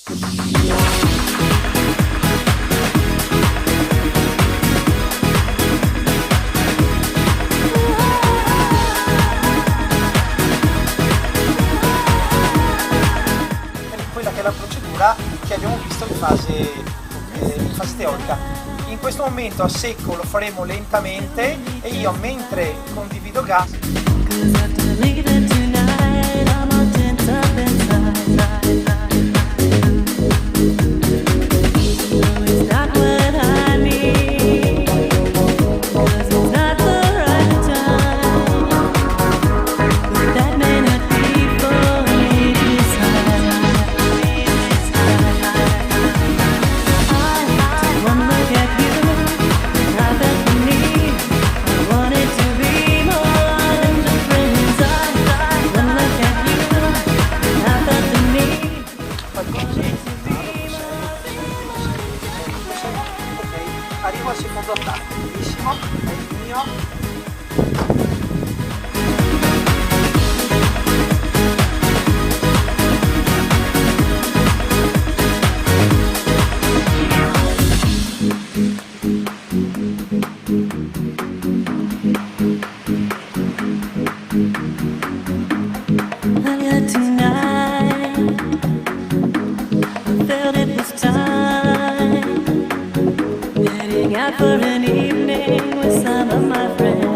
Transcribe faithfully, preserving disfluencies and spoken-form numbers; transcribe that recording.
Quella che è la procedura che abbiamo visto in fase, eh, in fase teorica. In questo momento a secco lo faremo lentamente e io, mentre condivido gas, 'Cause after leaving tonight, I'm all tense up inside. No, it's not what I need, 'cause it's not the right time. But that may not be for me to decide. I took one look at you, and I felt the need. I wanted to be more than the friends. I, I look at you, I felt the need. Ok, arrivo al secondo attacco, benissimo, è il mio. Earlier tonight, I felt it was time. Heading out for an evening with some of my friends.